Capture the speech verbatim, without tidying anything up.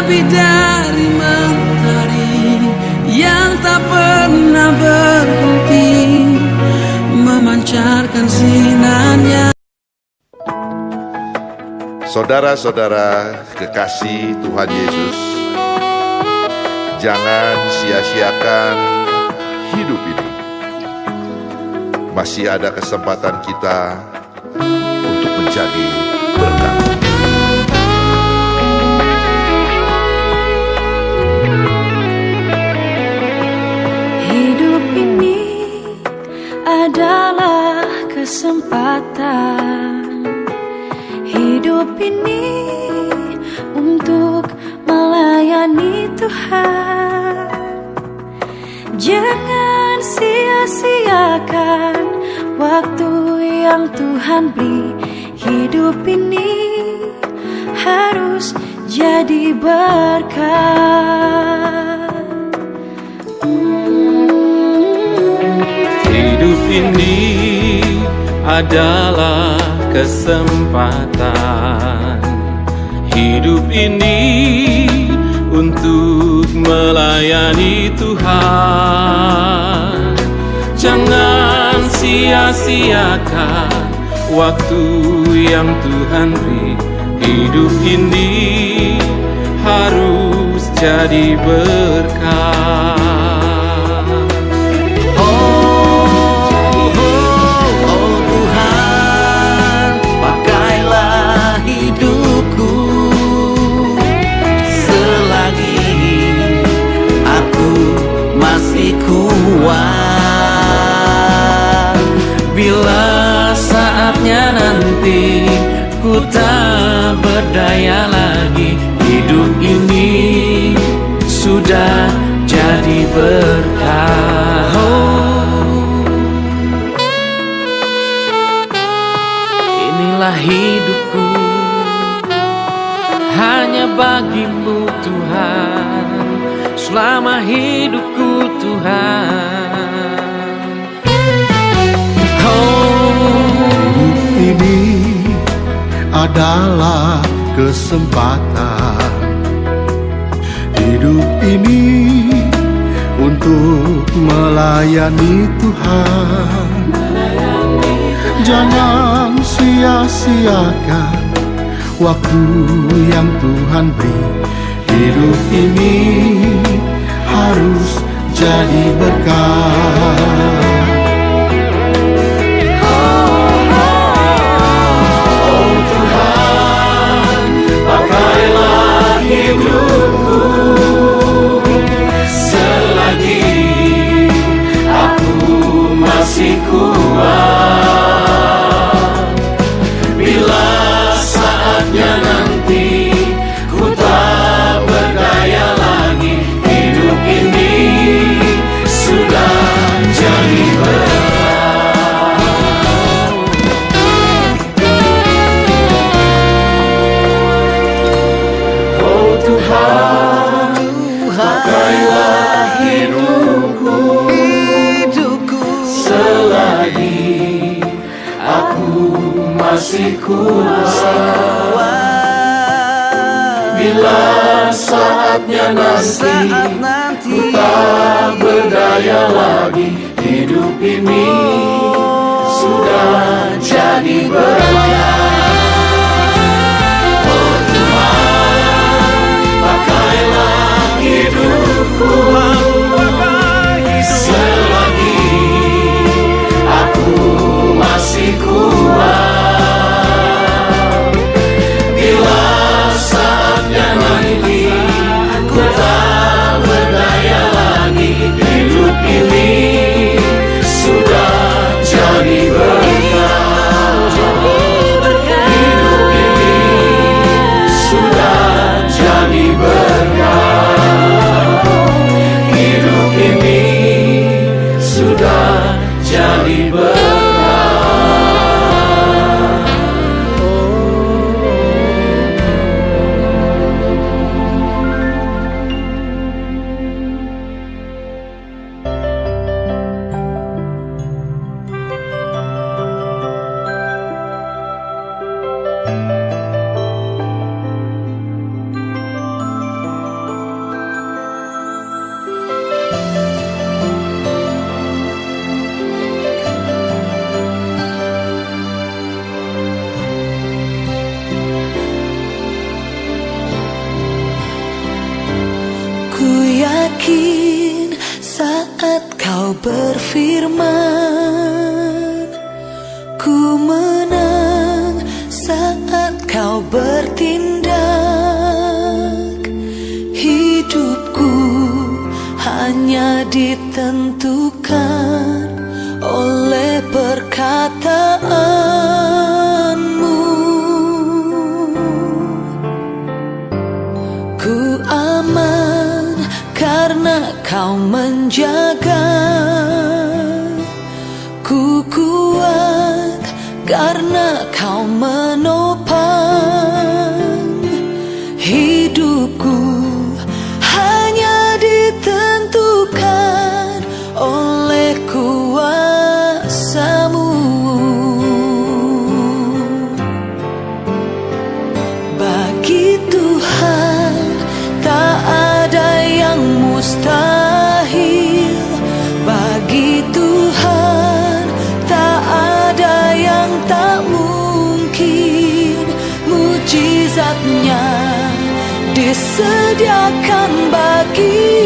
Dari mentari yang tak pernah berhenti memancarkan sinarnya. Saudara-saudara kekasih Tuhan Yesus, jangan sia-siakan hidup ini. Masih ada kesempatan kita untuk menjadi berkat. Hidup ini adalah kesempatan. Hidup ini untuk melayani Tuhan. Jangan sia-siakan waktu yang Tuhan beri. Hidup ini harus jadi berkat. Hidup ini adalah kesempatan. Hidup ini untuk melayani Tuhan. Jangan sia-siakan waktu yang Tuhan beri. Hidup ini harus jadi berkat. Oh, oh, oh Tuhan, pakailah hidupku selagi aku masih kuat. Bila saatnya nanti ku tak berdaya lagi, hidup ini sudah jadi berkat. Oh. Inilah hidupku, hanya bagi-Mu Tuhan, selama hidupku Tuhan. Oh. Hidup ini adalah kesempatan. Hidup ini untuk melayani Tuhan. Jangan sia-siakan waktu yang Tuhan beri. Hidup ini harus jadi berkat. Oh Tuhan, pakailah hidupku selagi aku masih kuat. Bila saatnya nanti ku tak berdaya lagi, hidup ini sudah jadi berat. Oh Tuhan, pakailah hidupku, hidupku selagi aku masih kuat. Bila saatnya nanti, saat nanti ku tak berdaya lagi, hidup ini sudah jadi berkat. Oh Tuhan, pakailah hidupku selagi aku masih kuat. Bila saatnya nanti ku tak berdaya lagi, hidup ini sudah jadi berkat. Kau berfirman, ku menang saat kau bertindak. Hidupku hanya ditentukan oleh perkataanmu. Ku aman karena kau menjaga. Ku kuat karena kau menopang. Hidupku hanya ditentukan oleh kuasamu. Bagi Tuhan tak ada yang mustahil. Bagi Tuhan tak ada yang tak mungkin. Mujizatnya disediakan bagi